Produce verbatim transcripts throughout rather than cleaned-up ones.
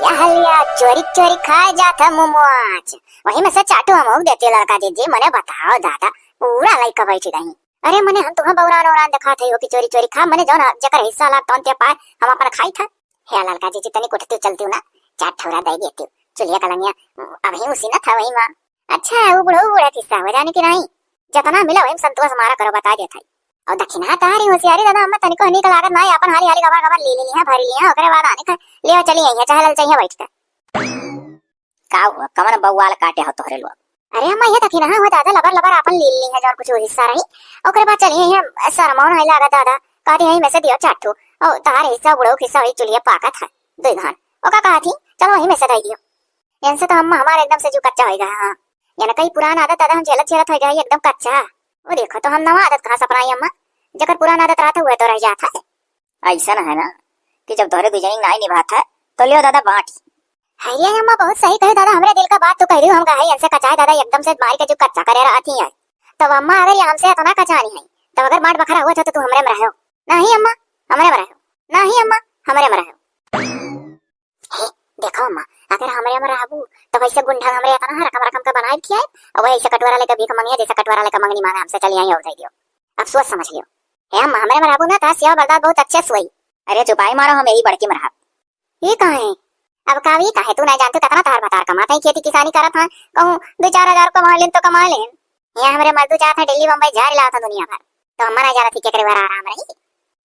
टहलिया चोरी चोरी खाए जात है मोमो आज। वही में से चाटू हमहू देते ललका जीजी, मने बताओ दादा, पूरा लइका बैठ गई। अरे मने हम तुहा बौरान औरान दिखात है हो कि चोरी चोरी खा, मने जौन जेकर हिस्सा लाग तौन ते पाए, हम अपन खाई था। हे ललका जीजी तनी उठती चलती ना, चार ठौरा दे देती, चुलिया कलंगिया अभी उसी ना था वही माँ। अच्छा, वो बुढ़ऊ बूढ़ा किस्सा हो जाने की नहीं, जतना मिला वही में संतोष मारा करो, बता देत है। और दक्षिणा तारी होशियारी दादा, हमें तनिको नीक लागत ना है, अपन हाली हाली गबर गबर ले ले लिया, भरी लिया, ओकरे बाद आने का लेवा चली आई है, चाहे ललचैया बैठ के। का हुआ, कमन बउआल काटे हो तोहरे लोग? अरे अम्मा, ये दक्षिणा हो दादा, लबर लबर अपन ले ली है, जौन कुछ हिस्सा रही, ओकरे बाद चली आई है, शर्माओ नहीं लागत दादा, कहती है, "में से दियो चार ठो, और तहार हिस्सा बुढ़ऊ हिस्सा वही चुलिया पाकत है, दो घान।" ओका कहा थी, "चलो वही में से दे दियो।" इनसे तो अम्मा हमारे एकदम से जो कच्चा होइगा, हाँ। यानी कई पुरान आदत दादा हम झेलत झेलत होइगा, एकदम कच्चा। वो देखो तो हम नवा आदत कहाँ से अपनाई अम्मा, जेकर पुरान आदत रहत है, वह तो रह जात है। ऐसा ना है ना कि जब तोहरे दू जनी नाई निभात है, तो लियो दादा बांट। है ये अम्मा, बहुत सही कहे दादा, हमरे दिल का बात तू कह रही हो, हम कहे इनसे कचाए दादा एकदम से मार के जो कच्चा करे रहती है। तब अम्मा अगर ये हमसे इतना कचानी है, तब अगर बांट बखरा हुआ था तो तू हमरे में रहो। नहीं अम्मा, हमरे में रहो। नहीं अम्मा, हमरे में रहो। हे, देखो अम्मा, अगर हमरे में रहबू, तो वैसे गुंडा हमरे इतना है, रकम रकम का बनाए खियाए, और वही ऐसे कटोरा लेके भीख मंगिया, जैसे कटोरा लेके मंगनी मांगे हमसे, चली आई और दे दियो। अब सोच समझ लियो। हे अम्मा, हमरे में रहबू ना, तो सेवा बरदार बहुत अच्छे से हुई। अरे चुपाई मारो, हम यही बड़की में रहब। ये कहाँ है? अब का ये कहाँ है, तू नहीं जानते कितना तार बतार कमाता है, खेती किसानी करत है, कहूँ दो चार हजार कमा लेन तो कमा लेन। यहाँ हमरे मजदूर जात है दिल्ली बम्बई झाड़ी लावत है दुनिया भर, तो अम्मा नहीं जानत थी केकरे बर आराम रही।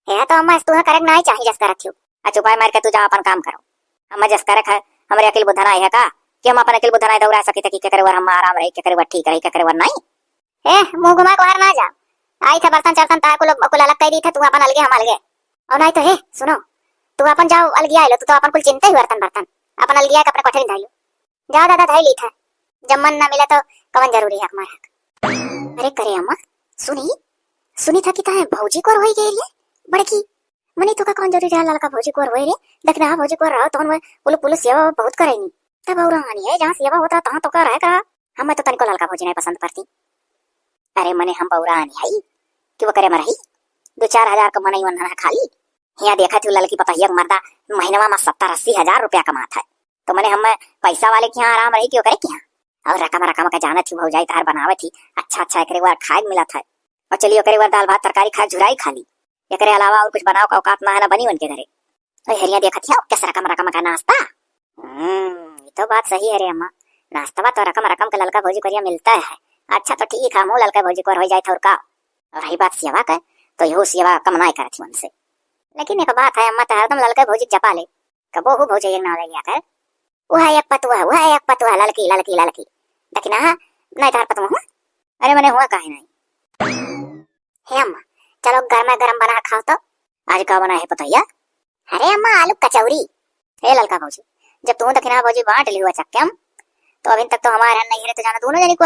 हे तो अम्मा, तू करेक नहीं चाहिए जस करत हो। आ चुपाई मार के तू जा अपन काम करो। हम जस करे खाए, हमरे अकिल बुद्धि नाई है का कि हम अपन अकिल बुद्धि नाई दौड़ा सकी थे कि केकरे बर हम आराम रही, केकरे बर ठीक रही, केकरे बर नाई। ए, मुंह घुमा के बाहर ना जा। आई थे बर्तन चर्तन तार कुल, कुल अलग कर दी थे, तू अपन अलगे हम अलगे। और नहीं तो हे, सुनो, तू अपन जाओ अलगे आइलो, तू तो अपन कुल चिंते ही बर्तन बर्तन, अपन अलगे आके अपने कोठरी में धइलो। जा दादा, धई ली था। जब मन ना मिला तो कवन जरूरी है हमारा हक। अरे करे अम्मा, सुनी, सुनी था कि ताहे भौजी कोर होई गई रे, बड़की। मने तो का कौन जरूरी रहा ललका भौजी कोर होई रे, देखना भौजी कोर रहो तौन में पुलु पुलु सेवा बहुत करेनी। तब और आनी है, जहाँ सेवा होता तहाँ तो का रहे का। हमें तो तनिको ललका भौजी नहीं पसंद पड़ती। अरे मने हम बौरा आनी है कि वो करे मरही, दो चार हजार का मनई वन्हना खाली। हियाँ देखा थी ललकी पतहिया के मर्दा महीनवा में सत्तर अस्सी हजार रुपया कमात है। तो मने हम पैसा वाले के यहाँ आराम रही कि ओकरे के यहाँ? और रकम रकम का जानत ही भौजाई तार बनावत ही, अच्छा अच्छा एकरे बार खाए के मिलत है। और चलिए ओकरे बार दाल भात तरकारी खाए झुराई खा ली। एकरे अलावा और कुछ बनाओ का औकात ना है ना बनी उनके घरे। और हरिया देखत ही किस रकम रकम का नाश्ता। हम्म, ये तो बात सही है रे अम्मा, नाश्ता तो रकम रकम का ललका भौजी करिया मिलता है। अच्छा तो ठीक है, मुँह ललका भौजी को हो जाए था और का। और रही बात सेवा का, तो यहो सेवा कम ना करत ही उनसे। लेकिन एक बात है अम्मा, तो हरदम ललका भौजी जपा ले, कबो हु भौजैया के नाव ले लिया कर। वह एक पतुआ, वह एक पतुआ, ललकी, ललकी, ललकी। दखिनहा, नहीं तार पतुआ हूँ। अरे मने हुआ काहे नहीं? हे अम्मा, चलो गरमा गरम बना खाओ तो। आज का बना है पतोहिया? अरे अम्मा, आलू कचौरी। हे ललका भौजी, जब तू दखिनहा भौजी बांट ली हुआ चक्के हम, तो अभी तक तो हमारे यहाँ नहीं रहे तो जाना दोनों जनी को,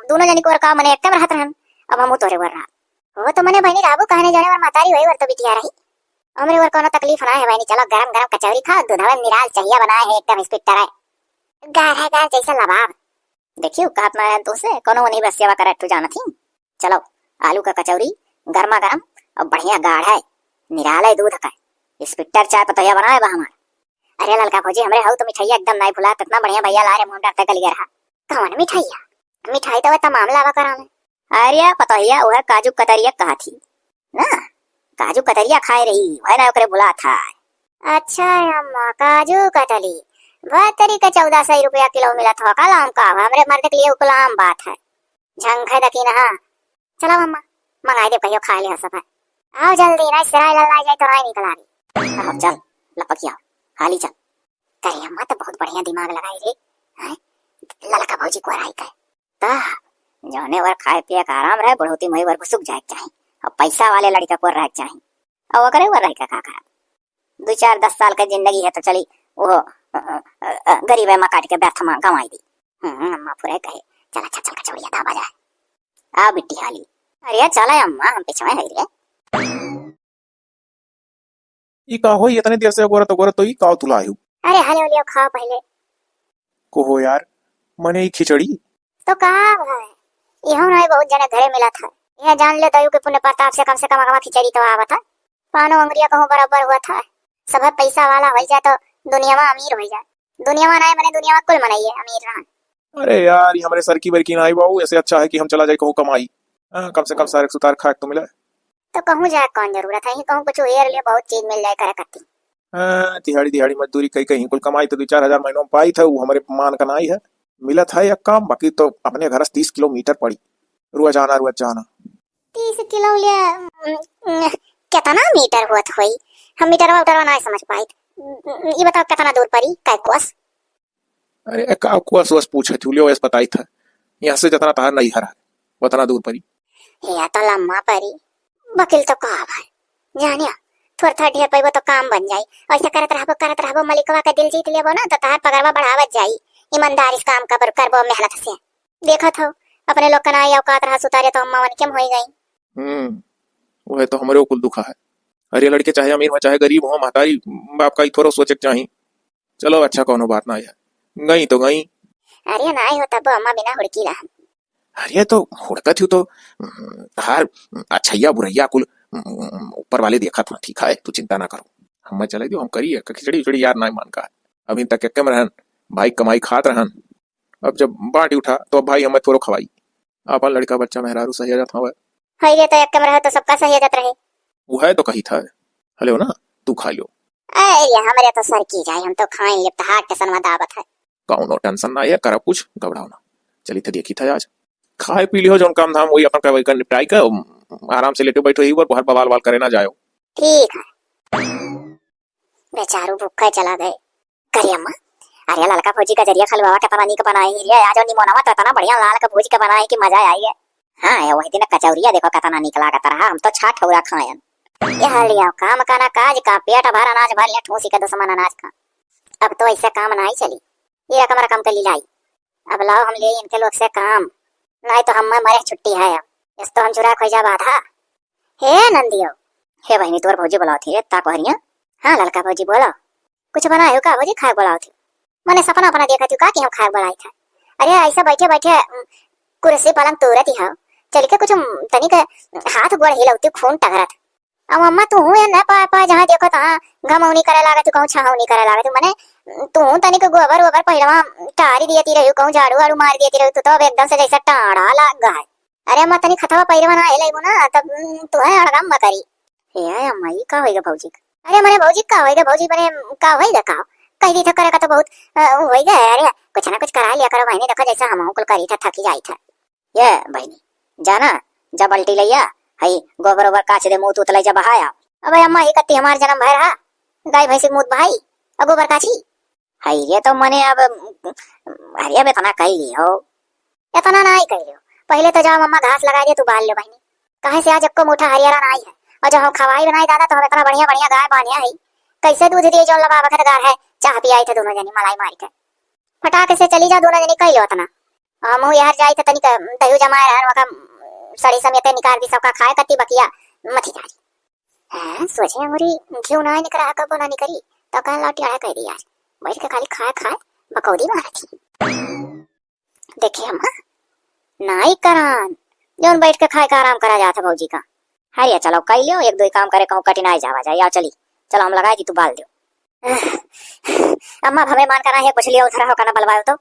दोनों जनी को और का मने एक टाइम रहत रहन। अब हम तोरे वर रहा। वो तो मने बहनी रहबू कहने जाने वर महतारी वही वर तो बिटिया रही। हमरे वर कोनो तकलीफ ना है बहनी, चलो गरम गरम कचौरी खाओ, दूधवा निराल चहिया बनाए है एकदम स्पिट्टर है। गाढ़ा गाढ़ जैसा लबाब। देखियो कहत ना है तुझसे, कोनो नहीं बस सेवा करे तू जानत ही। चलो आलू का कचौरी गरमा गरम और बढ़िया गाढ़ है, निराल है दूध का। स्पिट्टर चाय पतोहिया बनाए बा हमार। अरे ललका भौजी, हमरे हऊ तो मिठाइया एकदम नहीं भुला, इतना बढ़िया भैया ला रे, मुंह डरते गलिया रहा। कौन मिठाइया? मिठाई तो वो तमाम लावा करा में। अरे पतोहिया, वह काजू कतरिया कहा थी ना, काजू कतरिया खाए रही, वह ना ओकरे बुला था। अच्छा अम्मा, काजू कतली, वह तरी का चौदह सौ रुपया किलो मिला था का, लाम का, हमरे मर्द के लिए उकलाम बात है। झंखै दखिनहा। चलो अम्मा, मंगाई दे कहियो खा ले सब है। आओ जल्दी, नहीं सिराई लल्लाई जाए तो राय निकल आवी। आओ चल, लपकिया, हाली चल। करे अम्मा तो बहुत बढ़िया दिमाग लगाई रे, हैं? ललका भौजी को राय कहे। ता, जौने वर खाए पिए का आराम रहे, बुढ़ौती में वही वर घुसुक जाए के चाही। और पैसा वाले लड़का को रहे के चाही। और ओकरे वर रह के का करब? दो चार दस साल का जिंदगी है तो चली, वो, अ, अ, अ, अ, गरीब है, माँ काट के व्यर्थ माँ गंवाई दी। हम्म, अम्मा फुरे कहे, "चल, अच्छा, चल, कचौड़िया दाबा जाए। आ बिट्टी हाली। अरे, चला अम्मा, हम पीछे में है रे।" ई का होई, इतने देर से अगोरत अगोरत तो ई का तुलायु? अरे, हले, हले, खाओ पहले। को हो यार, मने ई खिचड़ी? तो का भाई, इहो नहीं बहुत जने घरे मिला था। यह जान ले दयू के पुण्य प्रताप से कम से कम अगवा खिचड़ी तो आवत है। पानो अंगुरिया कहूँ बराबर हुआ था। सब पैसा वाला हो जाए तो दुनिया में अमीर हो जाए। दुनिया मा नाई मने दुनिया मा कुल मनई है अमीर रहन। अरे यार, ये हमरे सरकी बरकी नाई बाबू, ऐसे अच्छा है कि हम चला जाए कहूँ कमाई। हाँ, कम से कम सारे सुतार खाए तो मिले। तो कहूँ जाए कौन जरूरत है, यहीं कहूँ कुछ हेर लियो, बहुत चीज मिल जाए करे कत्ती। हाँ, दिहाड़ी दिहाड़ी मजदूरी कई कहीं कुल कमाई तो दो चार हजार महीनों में पाई था, वो हमरे मान का नाई है। मिलत है एक काम, बाकी तो अपने घर से तीस किलोमीटर पड़ी, रोजाना रोजाना। तीस किलो ले, उम, उम, कितना मीटर होत होई? हम मीटरवा उटरवा नाई समझ पाइत। उम, उम, ये बताओ कितना दूर पड़ी, कै कोस? अरे, का कोस वस पूछत हूँ, लियो, वैसे बताई था। यहाँ से जितना तहार नैहर है, उतना दूर परी। या तो लम्मा परी, बकिल तो का भाई, जानिया, थोड़ थोड़ ढेर पैबो तो काम बन जाई। ऐसे करत रहबो, करत रहबो, मलिकवा का दिल जीत लेबो ना, तो तहार पगरवा बढ़ावत जाई। ईमानदारी से काम कर, करबो मेहनत से। देखत हो, अपने लोग का नाई औकात रहा सुतारे तो अम्मा वनके में होई गई। हम्म, वह तो हमरे कुल दुखा है। अरे लड़के चाहे अमीर हो, चाहे गरीब हो, महतारी बाप का ही थोड़ा सोचे के चाही। चलो अच्छा, कौनो बात ना है, गई तो गई। अरे नाई हो तब अम्मा बिना हुड़की रहन। अरे तो हुड़कत हूँ तो, हम्म, तहार अच्छैया बुरैया कुल, हम्म, ऊपर वाले देखत हैं, ठीक है, तू चिंता ना करो। हमें चले दियो, हम करी है, खिचड़ी उचड़ी यार नाई मान का है। अभी तक एक्के में रहन, भाई कमाई खात रहन, अब जब बांटी उठा तो अब भाई हमें थोड़ो खवाई। आपन लड़का बच्चा मेहरारू सहिया जात हवे। हई रे, तो एक्के में रहे तो सबका सहिया जात रहे। वो है तो कही था, हलो ना, तू खा लो। अरे, हमरे तो सरकी जाए, हम तो खाए लेब, तो हार्ट टेंशन में दाबत है। कौनो टेंशन ना है, करब कुछ, घबराओ ना। चली थे देखी था आज। खाए पी लियो, जौन काम धाम वही अपन का वही कर निपटाई के, उम, आराम से लेटे बैठो ही ऊपर, बाहर बवाल वाल करे ना जायो। ठीक है। बेचारू भूखे चला गए। करियम्मा, अरे ललका भौजी का जरिया खलवावा कितना नीक बनाए ही रे। आज निमोनवा तो इतना बढ़िया लाल का भूज के बनाए कि मजा आई है। हाँ, ये वही दिन कचौरिया देखो कितना नीक लागत रहा, हम तो छह ठौरा खायन। यह लिया काम का ना काज का, पेट भर अनाज भर लिया, ठूसी का दुश्मन अनाज का। अब तो ऐसा काम ना ही चली, ये रकम रकम के लीलाई। अब लाओ हम ले इनके लोग से काम, नहीं तो हम मरे छुट्टी है अब। इस तो हम चुरा खोई जा बाधा। हे नंदियो। हे बहिनी, तोर भौजी बुलावत ही रे, ता कोहरिया। हाँ ललका भौजी बोलो। कुछ बनाए हो का भौजी, खाए बुलावत ही? मने सपना अपना देखत हूँ का कि हम खाए बुलाई था। अरे ऐसा बैठे बैठे, उम, कुर्सी पलंग तोड़त ही हो। चल के कुछ, उम, तनिक हाथ गोड़ हिलौती, खून टघरत। अब अम्मा तू हूँ या न पा, पा जहाँ देखो तहाँ घमौनी करे लागत हूँ, कहूँ छहौनी करे लागत हूँ। मने तू तनिक गोबर वोबर पहिलवा टारी दियती रही, कहूँ झाड़ू वाड़ू मार दियती रही, तू तो अब एकदम से जैसे टाड़ा लाग गए। अरे अम्मा, तनी खतवा पैरवा ना हेलैबू ना, तब, उम, तुहे अड़गम बा करी। हे अम्मा, ई का होइगा भौजी? अरे मने भौजी का होइगा, भौजी मने का होइगा का? कह दी था करे का तो बहुत, अ, होइगा। अरे कुछ ना कुछ करा लिया करो बहिनी, देखो जैसे हम कुल करी था, थकी जाई था। ये बहिनी, जाना, जा बाल्टी लैया, हई गोबर ओबर काछ दे, मूत उत लै जा बहाया। अबे अम्मा, ई कत्ती हमार जन्म भर हा, गाय भैंसी के मूत बहाई, और गोबर काछी। हई रे तो मने अब, अरे अब इतना कह ली हो। इतना नाई कह लियो। पहिले तो जाओ मम्मा घास लगा दे, तू बाल लो बहिनी। काहे से आज एक्को मुठा हरियरा नाई है। और जब हम खवाई बनाई दादा तो हम इतना बढ़िया बढ़िया गाय बांधे है। कैसे दूध दिए जो लबा बखत गार है, चाह पियाई थे दोनों जनी मलाई मारी के। फटाक से चली जा दोनों जनी, कह लो इतना। हम यार जाई थे तनिक दही जमाए रहन वका सड़ी समेते निकाल दी सबका खाए कत्ती बकिया मथी जारी। हैं, सोचे अंगुरी घिउ ना निकरा कबो ना निकरी, तो कह लौटी आया कह दी यार। बैठ के खाली खाए खाए बकौदी मारत ही। देखे अम्मा, नाई करान, जौन बैठ के खाए का आराम करा जात है भौजी का। हरिया चलो कई लियो, एक दो काम करे कहूँ कठिनाई जावा जाए, आओ चली, चलो हम लगाई दी, तू बाल दियो। अम्मा भवे मान करा है, कुछ लियो उधर हो का ना बलवायो तो।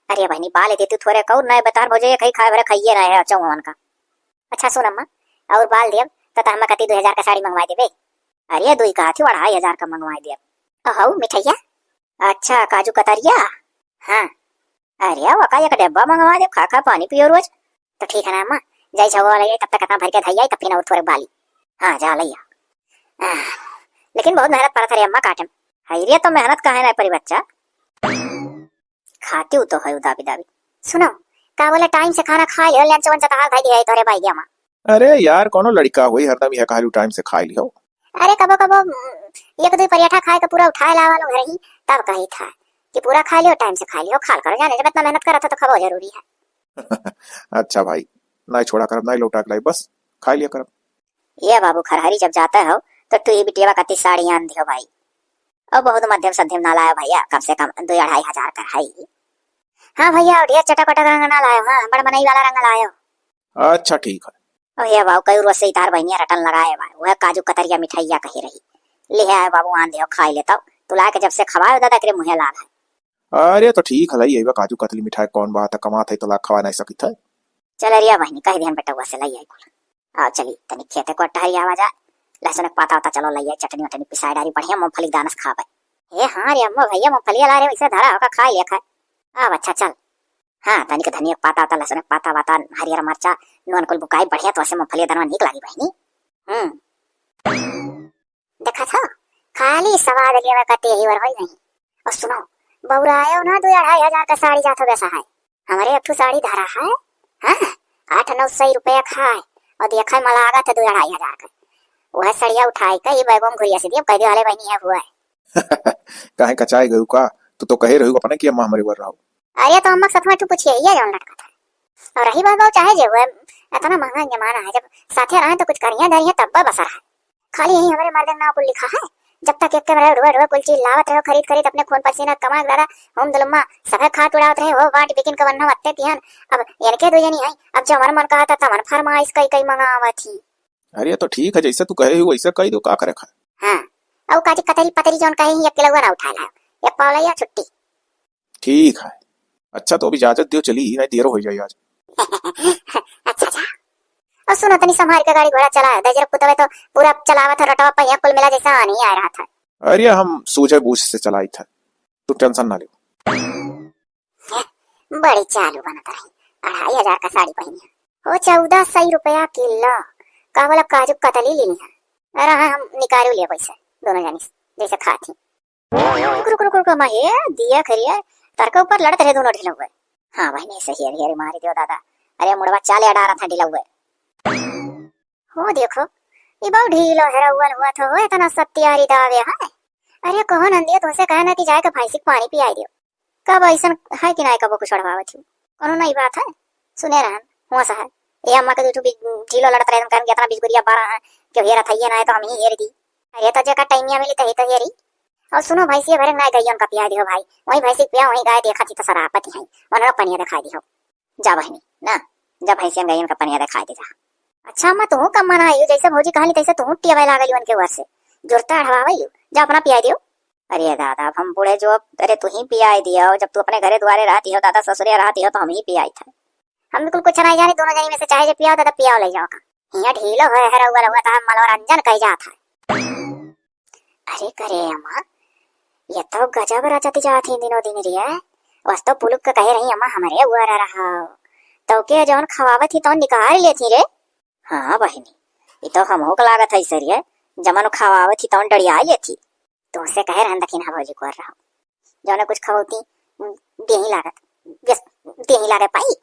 अरे बहनी, बाल देती थोड़े कहूँ, नए बतान भौजी, ये कहीं खाए भरे खाइए रहे हैं, चौवन का। अच्छा सुन अम्मा, और बाल दियब, तो, तो हमें कती दो हजार का साड़ी मंगवाए देबे। अरे दुई कहा थी, अढ़ाई हजार का मंगवाए दियब। अहो मिठैया। अच्छा, काजू कतरिया। हाँ। अरे, वका एक डब्बा मंगवा दे, खा खा पानी पियो रोज। तो ठीक है ना अम्मा, जाई झगवा ले, तब तक इतना भर के धैया, तब फिर और थोड़े बाली। हाँ, जा लैया। आह, लेकिन बहुत मेहनत पड़त है रे अम्मा काटे में। हाय रे, तो मेहनत काहे ना परी बच्चा? खाती हूँ तो है दाबी दाबी। सुनो, का बोले, टाइम से खाना खा लियो, लंच वंच तो हाल भाई दिया है तोरे भाई दिया माँ। अरे यार, कोनो लड़का होई, हरदम यह कहलू टाइम से खाई लियो। अरे कबो कबो, उम, एक दो पराठा खाए के पूरा उठाए लावा लो घर ही, तब कही था कि पूरा खा लियो, टाइम से खा लियो, खाल करो जाने, जब इतना मेहनत करत हो तो खाबो जरूरी है। अच्छा भाई, नहीं छोड़ा करब, नहीं लौटा के लाई, बस खाई लिया करब। ये बाबू खरहरी जब जाता हो तो तू ही बिटिया कती साड़ी आन दियो भाई। और बहुत मध्यम सध्यम ना लायो भैया, कम से कम दो अढ़ाई हजार का है। हाँ भैया, और ढेर चटक वटक रंग ना लायो, हाँ, बड़ मनई वाला रंग लायो। अच्छा ठीक है। ओ हे बाबू, कई रोज से इतार बहनिया रटन लगाए बा, वह काजू कतरिया मिठाइया कही रही। ले आए बाबू, आन दियो, खाई लेता। तू ला के जब से खवाए दादा, एकरे मुँहे लाल है। अरे तो ठीक है, लई अइबा काजू कतली मिठाई, कौन बात है, कमात है तो लाग खवा नाहीं सकित है। चल अरिया बहिनी, कह दिहन बेटवा से लई आई कुल। आओ चली, तनी खेते को टहरी आवा जा, लहसुन के पाता वाता चलो लई आई, चटनी वटनी पिसाई डारी, बढ़िया मूंगफली दानस खावे। ए हाँ रे अम्मा, भैया मूंगफली ला रहे, वैसे धरा होका खा लिया खाए। अब अच्छा चल। हाँ, तनिक धनिया के पाता वाता, लहसुन के पाता वाता, हरियर मरचा, नून कुल बुकाई, बढ़िया तो ऐसे मूंगफली दनवा नीक लागी बहिनी। हम्म। देखा था, खाली सवाद लेवे का तेही वर होई नहीं। और सुनो, बउरायो ना, दो अढ़ाई हजार का साड़ी जात हो गया सहाय। हमरे एक ठो साड़ी धरा है, हाँ, आठ नौ सौ रुपया खाए, और देखा है मला आगा था दो अढ़ाई हजार का। वह सड़िया उठाई का ही बैगों में घुरिया से दिया, कह दियो, "हले बहिनी है हुआ है।" काहे कचाए गयू का? तू तो कहे रहू अपने कि अम्मा हमरे वर रहो। अरे तो अम्मा के सतवा तू पूछिए, ये जौन लटका था। और रही बात बाबू चाहे जे हुए, इतना महंगा जमाना है, जब साथे रहे तो कुछ करिया धरिया तब बसर है। खाली यही हमरे मर्द के नाव कुल लिखा है। जब तक एक के रहे, ढुआ ढुआ कुल चीज लावत रहो, खरीद खरीद अपने खून पसीना कमा के दादा, हम दुलम्मा सभे खात उड़ावत रहे, हो बांट बिकिन के वन्नो अत्ते तिहन। अब इनके दो जनी आई, अब जवन मन कहा था तवन फरमाइश कई कई मंगावत ही। अरे तो ठीक है, जैसे तू कहे हो वैसे कही दो, का करे खा। हाँ, और काजी कतरी पतरी जौन कहे ही, एक किलो ना उठा लाओ, एक पाव ले या छुट्टी। ठीक है। अच्छा, तो अब इजाजत दियो, चली, नहीं देर हो जाई आज। अच्छा जा। और सुनो, तनी संभाल के गाड़ी घोड़ा चला, दे जरा पुतवे तो पूरा चलावत है, रटवा पहिया कुल मिला जैसा नहीं आ रहा था। अरे, हम सूझे बूझ से चलाई था, तू tension ना लियो। बड़ी चालू बनत रही, अढ़ाई हजार का साड़ी पहनी है, वो चौदह सौ रुपया किलो। का बोला, काजू कतली ली है। अरे हाँ, हम निकालू लिया पैसा दोनों जानी से, जैसे खाती। रुक, रुक, रुक, रुक, अम्मा, ये दिया खरिया, तार के ऊपर लड़त रहे दोनों ढिलौवे। हाँ बहिनी, सही है, अरे मारी दियो दादा। अरे मुड़वा चाले अडारा था ढिलौवे। हो देखो, ई बहु ढीलो हेरौवल हुआ थो, इतना सब तैयारी दावे है। अरे कहो नंदिया, तुमसे कहे ना कि जाए के भैंसी के पानी पियाई दियो। कब ऐसन है कि ना कबो कुछ अड़वावत ही? कोनो नई बात है? सुने रहन, हुआ सा है। ए अम्मा के दू ठो बिज-, ढीलो लड़त रहे, कारण कि इतना बिजगुरिया बारह है, क्यों हेरत है ये ना है तो हम ही हेर दी। अरे तो जेका टाइमिया मिली तही तो हेरी। और सुनो, भैंसिया भरे ना गइयन का पिया दियो भाई, वही भैंसी पिया, वही गाय देखा थी तो सरापत ही है, उन्हें पनिया दिखा दियो। जा बहिनी, ना, जा भैंसियन गइयन का पनिया दिखा दे जा। अच्छा अम्मा, तू कम मना आयु, जैसे भौजी कहली तैसे तू टियावे लागल उनके वर से, जुरता अढ़वावे यू, जा अपना पिया दियो। अरे दादा, अब हम बूढ़े जो, अरे तू ही पिया दियो, जब तू अपने घरे दुआरे रहती हो, दादा ससुरे रहती हो, तो हम ही पियाई था। हम बिल्कुल कुछ नहीं जानी, दोनों जनी में से चाहे जो पियाओ दादा पियाओ ले जाओ का। हियाँ ढीलो है, है रउआ, रउआ तो हम मनोरंजन कही जात है। अरे करे अम्मा, ये तो गजब रचत जात ही दिनों दिन रे। वस तो पुलुक के कहे रही अम्मा हमरे उअर रहा। तो के जौन खवावत ही तौन निकाल लेत ही रे। हाँ बहिनी, ये तो हमहू के लागत है सरिये, जमन खवावत ही तौन डरिया लेत ही। तुमसे कहे रहन दखिन हा भौजी को रहा। जौने कुछ खवौती, देही लागत, बेस, देही लागे पाई,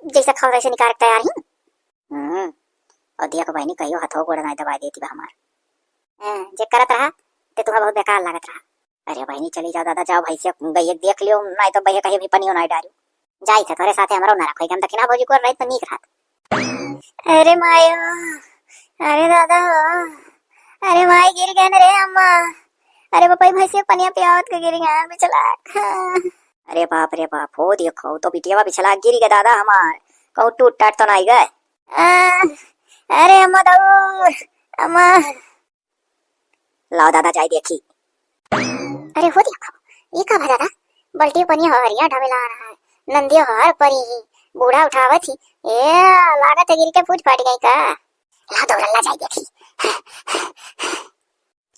जैसे खाओ वैसे निकाल के तैयार ही। हम्म, और देख बहिनी, कहियो हथो गोड़ नाई दबाई देती बा हमार। हैं, जे करत रहा, ते तुहा बहुत बेकार लागत रहा। अरे बहिनी, चली जाओ दादा, जाओ भैंसिया गइया देख लियो, नाई तो भैया कहीं भी पनियो नाई डारियो। जाई थे, तोरे साथे हमरो ना रखो, हम दखिना भौजी को रही तो नीक रहत। अरे मायो, अरे दादा हो, अरे माई गिर गए न रे अम्मा। अरे बापा, ई भैंसिया पनिया पियावत के गिर गए बिचला। अरे बाप रे बाप, हो देखो तो बिटिया बिचला गिर गए दादा हमार, कहूँ टूट टाट तो नहीं गए। आ, अरे अम्मा दाऊ, अम्मा। लाओ दादा जाई देखी। अरे हो देखो, ई का भा दादा, बल्टी पनिया हरिया ढमेला रहा है, नंदियो हर परी ही, बूढ़ा उठावत ही, ए लागत है गिर के फूट फाट गई का। लाओ दौड़ल्ला जाई देखी।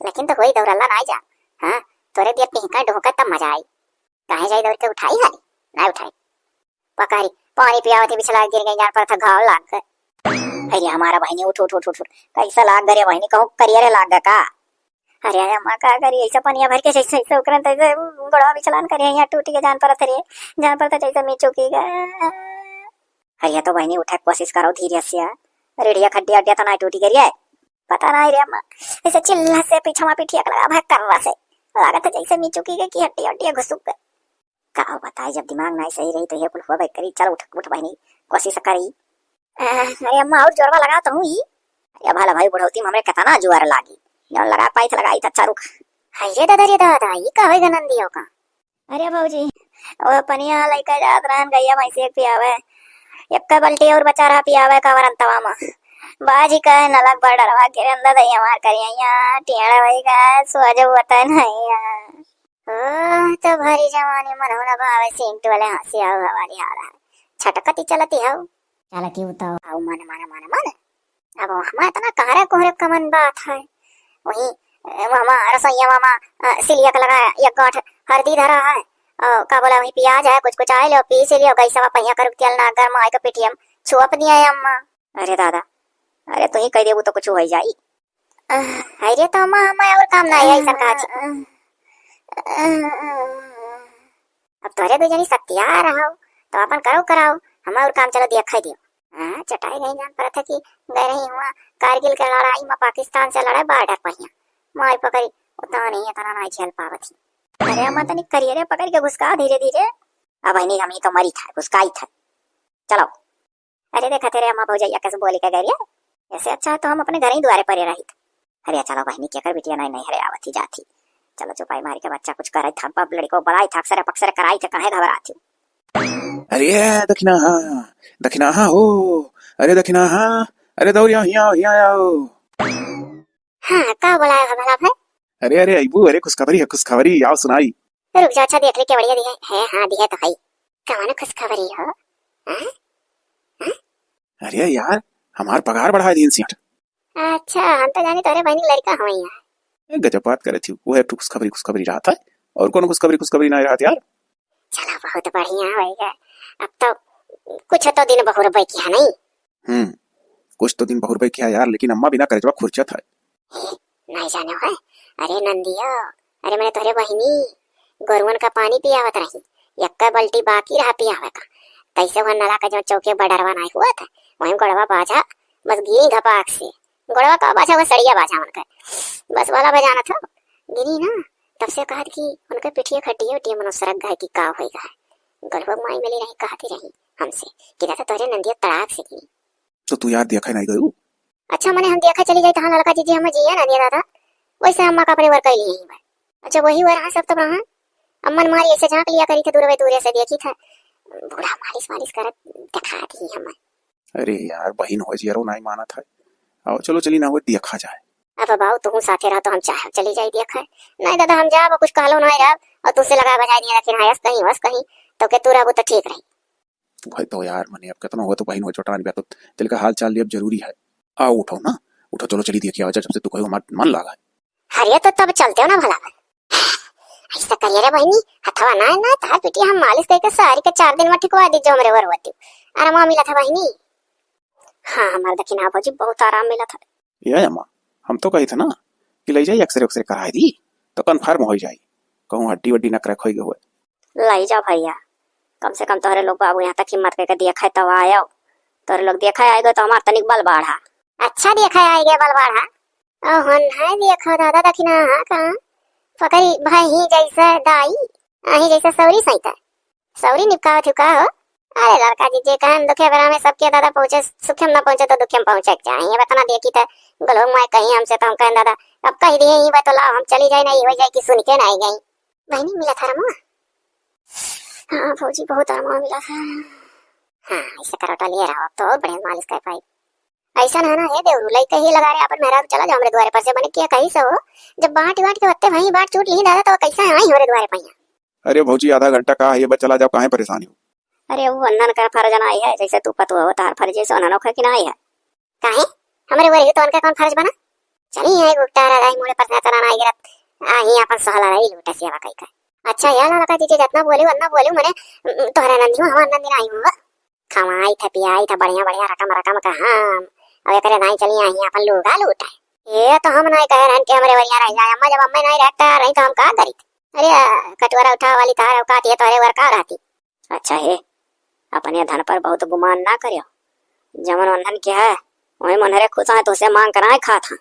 लेकिन तो होई दौड़ल्ला ना जा, हाँ, तोरे दिया पिंका ढोका तब मजा आई। काहे जाई दौड़ के उठाई हाली, ना उठाई। पकारी, पानी पियावत ही बिछला गिर गई, जान पर था घाव लाग गए। अरे हमारा बहिनी, उठ, उठ, उठ, उठ, उठ। कैसा लाग गए रे बहिनी, कहूँ करियर लाग गए का? अरे अम्मा का करी, ऐसा पनिया भर के जैसे, जैसे उकरन तैसे गोड़वा बिछलान करे, यहाँ टूटी के जान परत रे, जान परत जैसे मिचुकी गए। अरे तो बहिनी उठे के कोशिश करो धीरे से, रेडिया खड्डिया अड्डिया तो ना टूटी गई रे। पता नहीं रे अम्मा, ऐसे चिल्ला से पीछवा पीठिया के लगा भाग करवा से, लागत है जैसे मिचुकी गए की हड्डी हड्डी घुसुक गए। का बताई, जब दिमाग नाई सही रही तो ये कुल होबे करी। चल उठ, उठ बहिनी, कोशिश करी। अ, अरे अम्मा, और जोरवा लगाओ तो हूँ ही। अरे भला भाई, बुढ़ौती में हमरे कितना जोर लागी, जौन लगा पाई तो लगाई, तो अच्छा रुक। हाय रे दादा रे दादा, ई का होई गनन दियो का? अरे भौजी, वो पनिया लइका जात रहन गइया भैंसी के पियावे, एक बल्टी और बचा रहा पियावे का वरंतवा में। बाजी कहे नलक बड़ डरवा के रंदा दई हमार करिया, टेढ़ा होई गए, सोझ वतन है। ओ, तो भरी जवानी मन हो ना भावे, सिंट वाले हंसी आऊ हवाली हाल है। छटकती चलती हऊ। चलती हूँ तो। आऊ मन, मन, मन, मन। अब हमार इतना कहरे कोहरे कमन बात है। वही, ए, वो हमार रसोईया मामा, अ, सिलिया के लगा एक गांठ हरदी धरा है। और का बोला, वही प्याज है, कुछ कुछ आए लो, पीस लियो, गैसवा पहिया करू तेल ना गरम आई के पिटियम छुअप दिया है अम्मा। अरे दादा, अरे तू ही कह देबू तो कुछ हो जाई। अह, अरे तो अम्मा, हमार और काम ना है, ऐसा कहा छी। अब तोरे दो जनी सत्या रहो, तो अपन करो कराओ, हमार और काम चलो दिया खाई दियो। हाँ, चटाई नहीं जान पड़त है कि गए रही हुआ कारगिल के लड़ाई में पाकिस्तान से लड़े बॉर्डर पर हिया। माई पकड़ी, उतना नहीं, इतना नहीं झेल पावत ही। अरे अम्मा तनी करिए रे, पकड़ के घुसका धीरे धीरे। अब नहीं, हम ही तो मरी था, घुसकाई था। चलो। अरे देखा तेरे अम्मा भौजैया कैसे बोली के गई रे। ऐसे अच्छा है तो हम अपने घर ही दुआरे परे रहित। अरे चलो बहनी, केकर बिटिया नहीं, नहीं हरे आवत ही जात ही। चलो चुपाई मार के बच्चा कुछ करे था, अब लड़को बड़ाई था, अक्सर पक्सर कराई थे, काहे घबरात ही। अरे दखिनाहा, दखिनाहा हो, अरे दखिनाहा, अरे दौड़िया हिया आओ, हिया आओ। हाँ, का बोलाए हो भला भाई? अरे, अरे, अइबू, अरे, खुशखबरी है, खुशखबरी, आओ सुनाई। रुक जा, अच्छा, देख ले, केवड़िया दिहे है, हाँ, दिहे तो है। कौन खुशखबरी हो? हाँ? हाँ? अरे यार, हमार पगार बढ़ाए दीन सेठ। अच्छा, हम तो जानी तोरे बहनी के लड़का हवई यार। ए, गजब बात करे थी, वो है तू खुशखबरी, खुशखबरी रहत है, और कौन खुशखबरी, खुशखबरी ना रहत यार। चलो, बहुत बढ़िया होइगा। अब तो कुछ तो दिन बहुरबे किया नहीं। हम्म, कुछ तो दिन बहुरबे किया यार, लेकिन अम्मा बिना करेजवा खुरचत है। ए, नहीं जाने है। अरे नंदियो, अरे मैंने तोरे बहिनी गोरुअन का पानी पियावत रही, यक्का बाल्टी बाकी रहा पियावे का। तैसे वह नला का जो चौके बडरवा नहीं हुआ था, वहीं गोड़वा बाझा, बस गिरी घपाक से। गोड़वा का बाझा, वह सड़िया बाझा उनका। बस वाला बजाना था, गिरी ना, तब से कहत कि उनके पिठिया खटिया उटिया मनो सरक गए कि का होई गए। गलुआ माई मिली रही, कहती रही हमसे कि दादा तोरे नंदिया तड़ाक से गिरी। तो तू यार देखा नहीं गयू? अच्छा, मने हम देखा चली जाई, तहाँ लड़का जीजी हम जिया ना दिया दादा, वैसे अम्मा का अपने वर कैली यहीं बा। अच्छा, वही वर हाँ सब तब रहा। अम्मन मारी ऐसे झांक लिया करी थे, दूर दूर से देखी था, बूढ़ा मालिश मालिश करत दिखा दी हम। अरे यार, बहिन हो जियरो नाई मानत है। आओ, चलो चली ना, वो देखा जाए। अब बाऊ, तू साथे रह तो हम चाहे चली जाई देखा। नहीं दादा, हम जाब, कुछ कहलो नहीं रहब, और तुझसे लगा बजाय दिया, लेकिन हाँ, यस कहीं, वस कहीं, तो के तू रहबू तो ठीक रही। वही तो यार, मने अब कितना हुआ तो बहिन हो, छोटा बा तो दिल का हाल चाल लिए अब जरूरी है। आओ, उठो ना, उठो, चलो चली देखिए, आवाज जब से तू कहो, हमारा मन लागा है। अरे तो तब चलते हो ना भला। ऐसा करिए रे बहिनी, हथवा ना, ना, तार पिटिया हम मालिश करके सारी के चार दिन में ठिकवा दी, जो हमरे वर होती। आराम मिला था बहिनी। हाँ, हमार दखिना भौजी बहुत आराम मिला था। ये अम्मा, हम तो कही थे ना कि ले जाई एक्सरे उक्सरे कराए दी, तो कन्फर्म हो जाई, कहूँ हड्डी वड्डी न क्रैक होई गए हुए। ले जा भैया, कम से कम तोहरे लोग बाबू यहाँ तक हिम्मत करके देखा है तब आयो। तोहरे लोग देखा आएगा तो हमार तनिक बल बढ़ा। अच्छा देखा आएगा बल बढ़ा। ओहन है देखो दादा दखिना, हाँ, कहाँ पकड़ी भाई ही जैसे दाई, आही जैसे सौरी सैता। सौरी निपकावत हूँ का हो? अरे लड़का जी, जे कहन दुखे बेरा में सबके दादा पहुँचे, सुखे में ना पहुँचे तो दुखे में पहुँचे के चाहिए। बतना देखी तो गलो माय कहीं हमसे तो हम कहन दादा, अब कह दिए ही बा तो लाओ हम चली जाए, नहीं हो जाए कि सुन के ना आई गई। बहनी मिला था रमुआ? हाँ भौजी, बहुत रमुआ मिला था। हाँ, ऐसे करोटा लिए रहो, अब तो और बढ़िया मालिश कर पाई। ऐसा ना ना, हे देवरू, लइका ही लगा रे अपन मेहरारू, चला जाओ हमरे द्वारे पर से, मने क्या कही से हो, जब बांट बांट के बत्ते वहीं बांट चूट ली दादा, तो कैसे आई हमरे द्वारे पर यहाँ? अरे भौजी, आधा घंटा का है, बस चला जाओ, काहे परेशान हो? अरे वो वंदन का फर्ज ना है, जैसे तू पतुआ हो, तार फर्ज जैसे उन्होंने ओखा की ना है। काहे? हमरे वो रही तो उनका कौन फर्ज बना? चली है गुप्ता रही मुड़े पर से चला ना गिरत, आ ही अपन सहला रही लूटा सेवा कई का। अच्छा यार लड़का जी, जितना बोलू उतना बोलू, मने, उम, तोहरा नंदी हूँ, हमार नंदी नहीं हूँ। खवाई था, पियाई था, बढ़िया, बढ़िया रकम, रकम का हम। अब एकरे नाई चली आई, अपन लूगा लूटा। ये तो हम नाई कहे रहन कि हमरे वरिया रह जाए। अम्मा जब अम्मा नाई रहता रही तो हम का करी? अरे, आ, कटोरा उठावे वाली तार औकात ये तोहरे वर का रहती? अच्छा हे, अपने धन पर बहुत गुमान ना करियो। जमन वंदन के है, वही मनहरे खुश आए तो उसे मांग कर आए खात हाँ।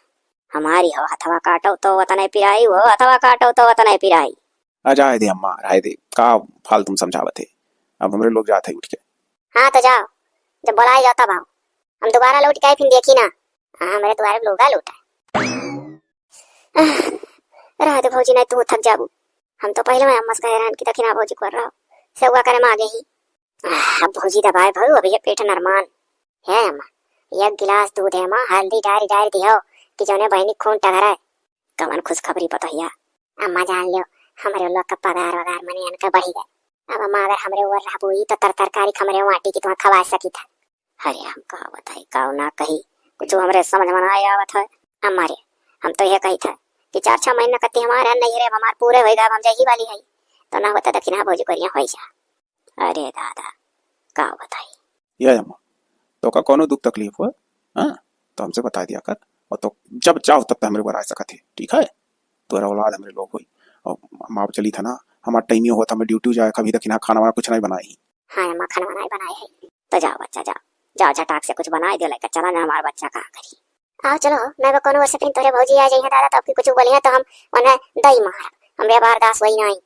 हमारी हो हथवा काटो तो वतने पिराई, हो हथवा काटो तो वतने पिराई। आ, जाए दे अम्मा, रहे दे, का फालतू में समझावत है। अब हमरे लोग जात है उठ के। हाँ, तो जाओ, जब बुलाए जाओ तब आओ। हम दोबारा लौट के आए, फिर देखी ना। हाँ, हमरे द्वारे लोग आ लौटा। आह, रह दे भौजी, नहीं तू थक जाबू। हम तो पहले में अम्मा से कहे रहन कि दखिना भौजी कर रहो, सेवा करे में आगे ही। आह, अब भौजी दबाए भरू, अभी ये पेट नरमान। हे अम्मा, एक गिलास दूध है अम्मा, हल्दी डारी डारी दियो कि जौने बहनी खून टघराए। कवन खुशखबरी पतोहिया? अम्मा जान लियो, हमरे लोग का पगार वगार मने अनका बढ़ी गए। अब अम्मा अगर हमरे ऊपर रहबू ई तो तर तरकारी हमरे वाटी की तुहा खवा सकी था। अरे हम का बताई, का ना कही, कुछ हमरे समझ में ना आवत है। अम्मा रे, हम तो ये कही था कि चार छह महीना कत्ती हमारे नैहरे, अब हमार पूरे होई गए, अब हम जाही वाली है, तो ना होता दखिना भौजी कोरिया होई जा। अरे दादा, का बताई। ये अम्मा, तोका कौनो दुख तकलीफ हो, हाँ, तो हमसे बताई दिया कर, और तो जब चाहो तब तक हमरे ऊपर आ सकत है, ठीक है? तोहरे औलाद हमरे लोग होई, और अम्मा अब चली था ना, हमार टाइम ये होता, हमें ड्यूटी जाए, कभी तक ना खाना वाना कुछ नहीं बनाई। हाँ अम्मा, खाना वाना ही बनाए है, तो जाओ बच्चा, जाओ, जाओ झटाक से कुछ बनाए दे, लेकर चला ना, हमार बच्चा का करी। आओ चलो, नहीं बा कोनो वैसे फिर तोहरे भौजी आ जाइए दादा, तो आपकी कुछ बोलिए तो हम उन्हें दई मार, हमरे बर्दाश्त वही नहीं।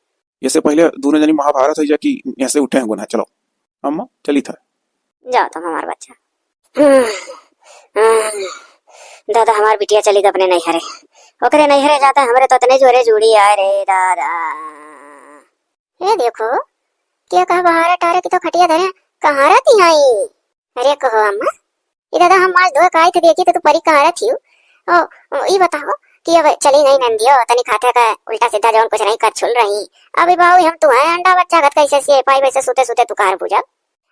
इससे पहले दोनों जनी महाभारत हो जा कि ऐसे उठे हैं गुनाह। चलो अम्मा, चली था। जाओ तुम हमार बच्चा। दादा, हमार बिटिया चली गई अपने नैहरे, ओकरे नैहरे जाता हमरे तो इतने जोरे जूड़ी आए रे दादा। ए देखो, क्या कहा बहारा टारे की तो खटिया धरे, कहाँ रहती हैं ई? अरे कहो अम्मा, ई दादा हम आज धोए के आई थे, देखी तो तू परी कहाँ रहती हो? ओ, ओ, ई बताओ कि अब चली नहीं नंदियो, तनी खाते का उल्टा सीधा जौन कुछ नहीं कर छुल रही। अभी बाबू हम तू है अंडा बच्चा घत कैसे से पाई वैसे सूते सूते तू कार बुझब।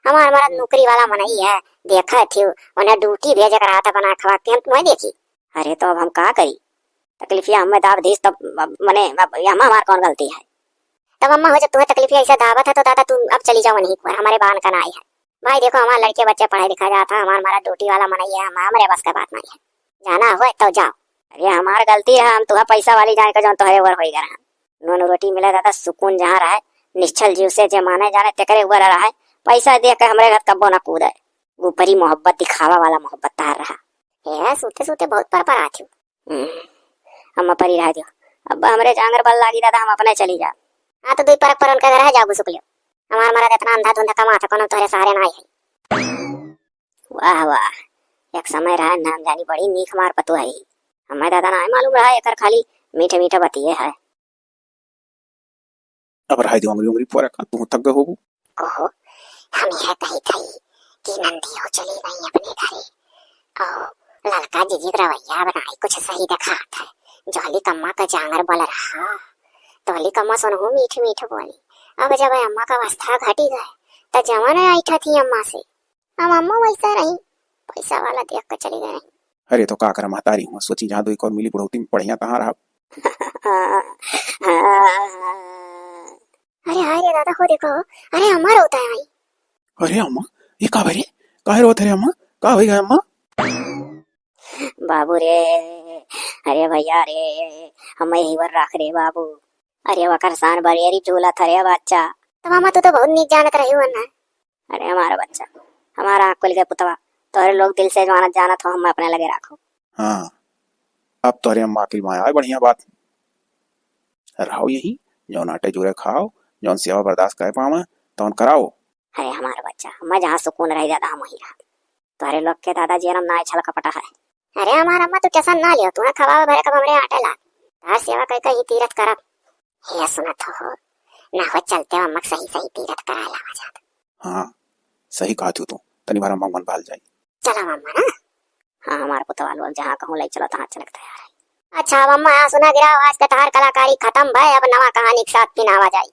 हमार मरद नौकरी वाला मनई है, देखा थी उन्हें ड्यूटी भेजे कर आता बना खवा के हम तुम्हें देखी। अरे तो अब हम का करी? तकलीफिया हमें दाब दीस तब अब मने अब ये हमार कौन गलती है? तब अम्मा हो जब तुम्हें तकलीफिया ऐसे दाबत है तो दादा तू अब चली जाओ नहीं पर हमारे बान का ना आई है। भाई देखो हमारे लड़के बच्चे पढ़ाई लिखा जाता है, हमार मरद ड्यूटी वाला मनई है, हम हमरे बस का बात नहीं है। जाना हो तो जाओ। अरे हमार गलती है, हम तुहा पैसा वाली जाने का जौन तोहरे ऊपर होई गए हैं। नून रोटी मिले दादा सुकून जहाँ रहे, निश्छल जीव से जे माने जाने तेकरे ऊपर रहे। पैसा देख के हमरे घर कब्बो ना कूदे। ऊपरी मोहब्बत दिखावा वाला मोहब्बत तार रहा। हे सूते सूते बहुत पर पर आती हूँ। हम्म, अम्मा परी रह दियो। अब हमरे जांगर बल लागी दादा, हम अपने चली जा। हाँ तो दुई परक पर उनका घर है, जाओ घुसुक लियो। हमार मरद इतना अंधा धुंधा कमा था, कोनो तोहरे सहारे ना आई है। वाह वाह, एक समय रहा नाम जानी बड़ी नीक मार पतोह है। हमें दादा ना मालूम रहा एकर खाली मीठे मीठे बतिये है। अब रहाई दे उंगरी उंगरी पोरे का, तू थक गए होबू। ओहो, हम यह कही थई कि नंदी हो चली गई अपने घरे। और ललका जीजी का रवैया बनाई कुछ सही दिखात है। जोली कम्मा का जांगर बोल रहा, तोली कम्मा सुनहु मीठ मीठ बोली। अब जब अम्मा का अवस्था घटी गए, त जवन ऐठा थी अम्मा से। हम अम्मा वैसा रही, पैसा वाला देख के चली गई। अरे तो का करे महतारी हुआ, सोची जहाँ दो एक और मिली बुढ़ौती में बढ़िया तहाँ रहा। अरे हाय रे दादा, हो देखो, अरे अम्मा रोता है आई। अरे अम्मा, ये का भरे? काहे रोत रे अम्मा? का होई गए अम्मा? बाबू रे, अरे भैया रे, हम यही वर रख रे बाबू। अरे वकर सान बरेरी झूलत हरे बच्चा। तब अम्मा तू तो बहुत नीक जानत रही हो ना। अरे हमारा बच्चा, हमारा आँख खुल गए पुतवा, तोहरे लोग दिल से मानत जानत हो, हम अपने लगे राखो। हाँ, अब तोहरे अम्मा अकिल में आए, बढ़िया बात। रहो यही, जौन आटे जुरे खाओ, जौन सेवा बर्दाश्त करे पावे, तौन कराओ। अरे हमारा बच्चा, मैं जहाँ सुकून रही दादा, हम वहीं रहा। तोहरे लोग के दादा जी ना छल कपटा है। अरे हमार अम्मा तू टेंशन ना लियो, तुहा खवावे भरे कब हमरे आटे ला। तार सेवा कई कई तीरथ करब। हे सुनत हो, ना हो चलते अम्मा के सही सही तीरथ करा लावा जात। हाँ, सही कहा तू तो, तनी बार अम्मा मन बहल जाई। चला अम्मा ना। हाँ, हमार पुतवा लोग जहाँ कहूँ ले चलो, तहाँ चलक तैयार है। अच्छा, अब अम्मा यहाँ सुना गिरा, आज के तहार कलाकारी खत्म भय, अब नवा कहानी के साथ पिनावा जाई।